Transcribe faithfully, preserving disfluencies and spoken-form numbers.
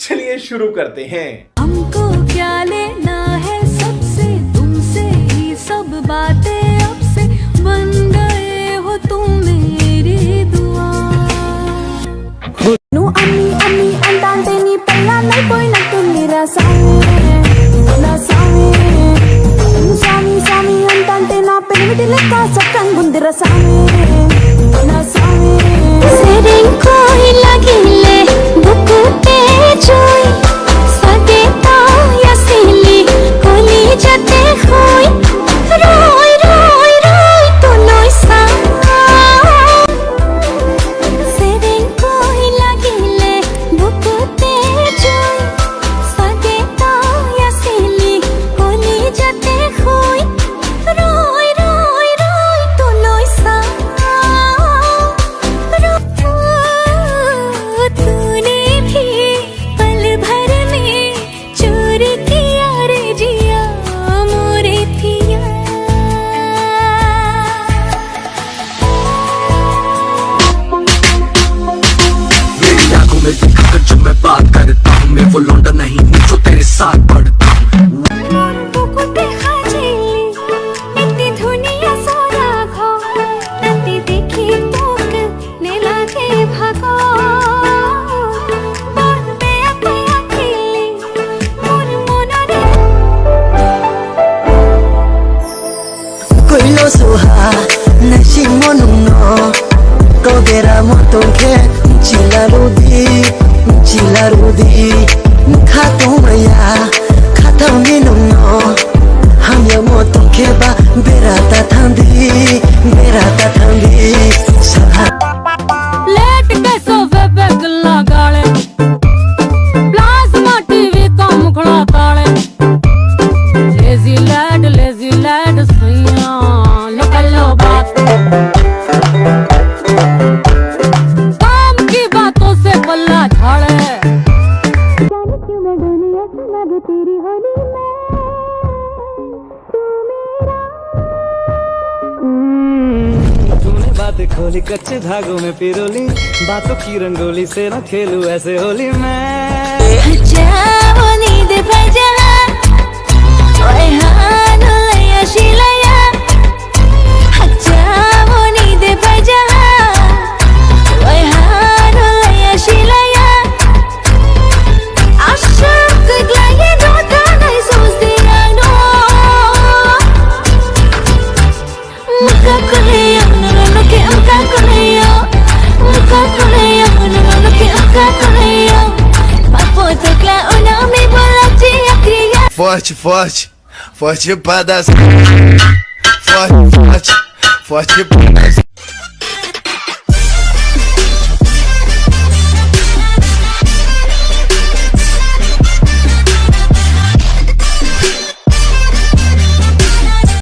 चलिए शुरू करते हैं। हमको क्या लेना है सबसे, तुमसे ही सब बातें अब से, बन गए हो तुम मेरी दुआ। Nu ami ami antante ni pela nai poi na tuni rasami rasami sami sami antante na pela mi tila ka sakang bundi rasami rasami. Sereng koi lagile buku te joi sage ta yasili koli jate hoi roi roi roi to noi sa. Sereng koi lagile buku te joi sage ta yasili koli jate hoi roi roi roi to noi sa. तूने भी पल भर में चोरी किया रे जिया मोरे पिया। मेरी आंखों में देखकर जो मैं बात करता हूँ, मैं वो लौंडा नहीं हूँ जो तेरे साथ पढ़ता हूँ। Buku te hajili, iti dunia sora kho, nati dekhi tok ne lage bhago. Bon be ake akili, mon monore. Koilo suha naisingmo nungno, kau deramo tongkhe chila rudi, chila rudi, kha tongmaya khathangni nungno, hamyamo tongkhe ba bera ta thangdi, bera ta thangdi, saha. Let ke sobe begla gale, plasma T V ka mukhla tale. Lazy lad, lazy lad, suiya, lo kallo baat. काम की बातों से पल्ला झाड़े। तूने बातें खोली कच्चे धागों में पिरोली, बातों की रंगोली से ना खेलू ऐसे होली मैं। Hachawoni de paja, oihano laya shilaya. Hachawoni de paja, oihano laya shilaya. Ashok glaya dota nai sos de ano. Forte, forte, forte pra dar. Forte, forte, forte pra dar.